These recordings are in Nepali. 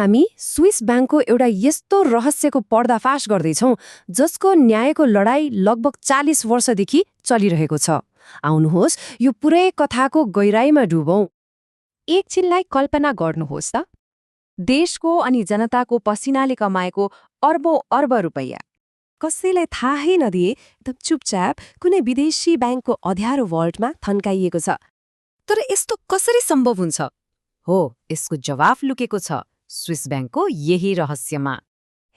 हामी स्विस ब्याङ्कको एउटा यस्तो रहस्यको पर्दाफास गर्दैछौँ जसको न्यायको लडाईँ लगभग 40 वर्षदेखि चलिरहेको छ। आउनुहोस् यो पुरै कथाको गहिराईमा डुबौँ। एकछिनलाई कल्पना गर्नुहोस् त, देशको अनि जनताको पसिनाले कमाएको अर्बौं अर्ब रुपैयाँ कसैलाई थाहै नदिए एकदम चुपचाप कुनै विदेशी ब्याङ्कको अँध्यारो भल्टमा थन्काइएको छ। तर यस्तो कसरी सम्भव हुन्छ? हो, यसको जवाफ लुकेको छ स्विस ब्याङ्कको यही रहस्यमा।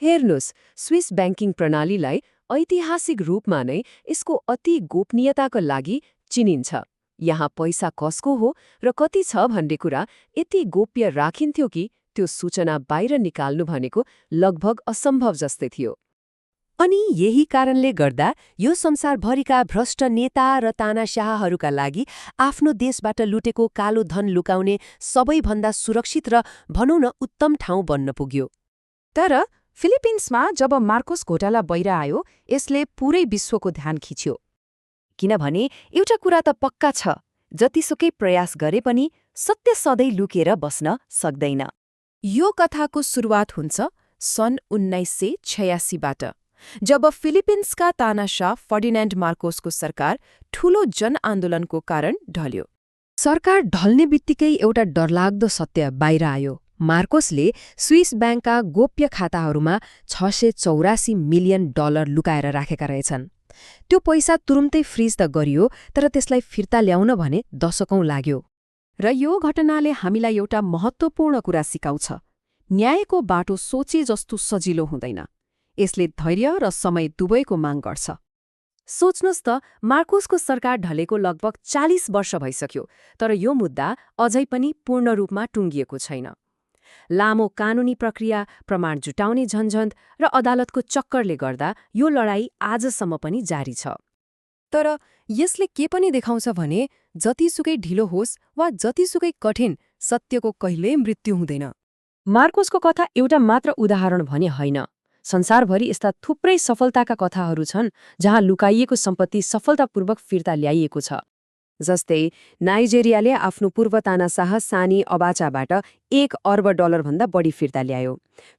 हेर्नुहोस्, स्विस ब्याङ्किङ प्रणालीलाई ऐतिहासिक रूपमा नै यसको अति गोपनीयताका लागि चिनिन्छ। यहाँ पैसा कसको हो र कति छ भन्ने कुरा यति गोप्य राखिन्थ्यो कि त्यो सूचना बाहिर निकाल्नु भनेको लगभग असम्भव जस्तै थियो। अनि यही कारणले गर्दा यो संसारभरिका भ्रष्ट नेता र तानाशाहहरूका लागि आफ्नो देशबाट लुटेको कालो धन लुकाउने सबैभन्दा सुरक्षित र भनौँ न उत्तम ठाउँ बन्न पुग्यो। तर फिलिपिन्समा जब मार्कोस घोटाला बाहिर आयो, यसले पुरै विश्वको ध्यान खिच्यो। किनभने एउटा कुरा त पक्का छ, जतिसुकै प्रयास गरे पनि सत्य सधैँ लुकेर बस्न सक्दैन। यो कथाको सुरुवात हुन्छ सन् 1986बाट, जब फिलिपिन्सका तानाशाह फर्डिनान्ड मार्कोसको सरकार ठूलो जनआन्दोलनको कारण ढल्यो। सरकार ढल्ने बित्तिकै एउटा डरलाग्दो सत्य बाहिर आयो। मार्कोसले स्विस ब्याङ्कका गोप्य खाताहरूमा $684 मिलियन लुकाएर राखेका रहेछन्। त्यो पैसा तुरुन्तै फ्रिज त गरियो, तर त्यसलाई फिर्ता ल्याउन भने दशकौं लाग्यो। र यो घटनाले हामीलाई एउटा महत्त्वपूर्ण कुरा सिकाउँछ। न्यायको बाटो सोचे जस्तो सजिलो हुँदैन। यसले धैर्य र समय दुवैको माग गर्छ। सोच्नुहोस् त, मार्कोसको सरकार ढलेको लगभग 40 वर्ष भइसक्यो, तर यो मुद्दा अझै पनि पूर्ण रूपमा टुङ्गिएको छैन। लामो कानुनी प्रक्रिया, प्रमाण जुटाउने झन्झट र अदालतको चक्करले गर्दा यो लडाईँ आजसम्म पनि जारी छ। तर यसले के पनि देखाउँछ भने जतिसुकै ढिलो होस् वा जतिसुकै कठिन, सत्यको कहिल्यै मृत्यु हुँदैन। मार्कोसको कथा एउटा मात्र उदाहरण भने होइन। संसारभरि यस्ता थुप्रै सफलताका कथाहरू छन् जहाँ लुकाइएको सम्पत्ति सफलतापूर्वक फिर्ता ल्याइएको छ। जस्तै नाइजेरियाले आफ्नो पूर्व तानाशाह सानी अबाचाबाट $1 अर्ब भन्दा बढी फिर्ता ल्यायो।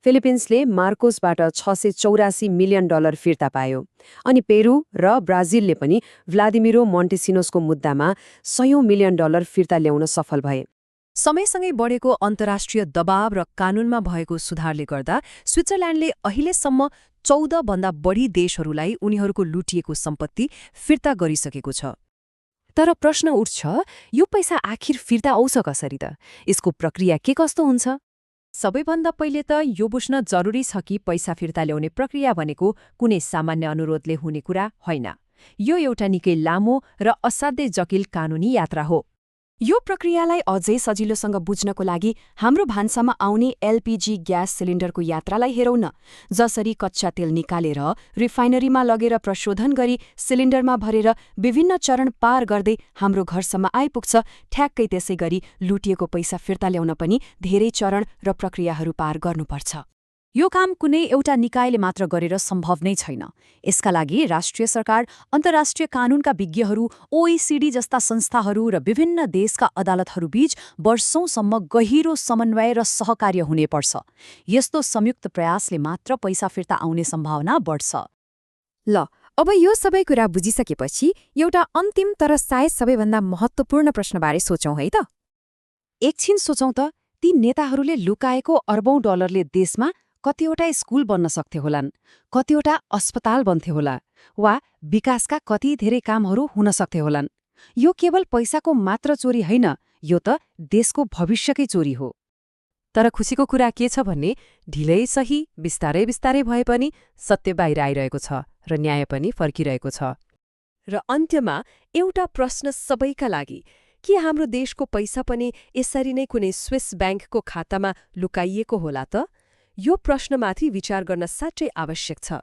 फिलिपिन्सले मार्कोसबाट $684 मिलियन फिर्ता पायो। अनि पेरू र ब्राजिलले पनि भ्लादिमिरो मोन्टेसिनोसको मुद्दामा $100 मिलियन फिर्ता ल्याउन सफल भए। समयसँगै बढेको अन्तर्राष्ट्रिय दबाव र कानूनमा भएको सुधारले गर्दा स्विट्जरल्यान्डले अहिलेसम्म 14 भन्दा बढी देशहरूलाई उनीहरूको लुटिएको सम्पत्ति फिर्ता गरिसकेको छ। तर प्रश्न उठ्छ, यो पैसा आखिर फिर्ता आउँछ कसरी त? यसको प्रक्रिया के कस्तो हुन्छ? सबैभन्दा पहिले त यो बुझ्न जरुरी छ कि पैसा फिर्ता ल्याउने प्रक्रिया भनेको कुनै सामान्य अनुरोधले हुने कुरा होइन। यो एउटा निकै लामो र असाध्यै जटिल कानुनी यात्रा हो। यो प्रक्रियालाई अझै सजिलोसँग बुझ्नको लागि हाम्रो भान्सामा आउने एलपीजी ग्यास सिलिन्डरको यात्रालाई हेरौँ न। जसरी कच्चा तेल निकालेर रिफाइनरीमा लगेर प्रशोधन गरी सिलिन्डरमा भरेर विभिन्न चरण पार गर्दै हाम्रो घरसम्म आइपुग्छ, ठ्याक्कै त्यसै गरी लुटिएको पैसा फिर्ता ल्याउन पनि धेरै चरण र प्रक्रियाहरू पार गर्नुपर्छ। यो काम कुनै एउटा निकायले मात्र गरेर सम्भव नै छैन। यसका लागि राष्ट्रिय सरकार, अन्तर्राष्ट्रिय कानूनका विज्ञहरू, ओइसिडी जस्ता संस्थाहरू र विभिन्न देशका अदालतहरूबीच वर्षौंसम्म गहिरो समन्वय र सहकार्य हुनेपर्छ। यस्तो संयुक्त प्रयासले मात्र पैसा फिर्ता आउने सम्भावना बढ्छ। ल, अब यो सबै कुरा बुझिसकेपछि एउटा अन्तिम तर सायद सबैभन्दा महत्त्वपूर्ण प्रश्नबारे सोचौँ है त। एकछिन सोचौँ त, ती नेताहरूले लुकाएको अर्बौं डलरले देशमा कतिवटा स्कुल बन्न सक्थे होलान्, कतिवटा अस्पताल बन्थे होला, वा विकासका कति धेरै कामहरू हुन सक्थे होलान्। यो केवल पैसाको मात्र चोरी होइन, यो त देशको भविष्यकै चोरी हो। तर खुसीको कुरा के छ भने ढिलै सही, बिस्तारै बिस्तारै भए पनि सत्य बाहिर आइरहेको छ र न्याय पनि फर्किरहेको छ। र अन्त्यमा एउटा प्रश्न सबैका लागि, के हाम्रो देशको पैसा पनि यसरी नै कुनै स्विस ब्याङ्कको खातामा लुकाइएको होला त? यो प्रश्नमाथि विचार गर्न साँच्चै आवश्यक छ।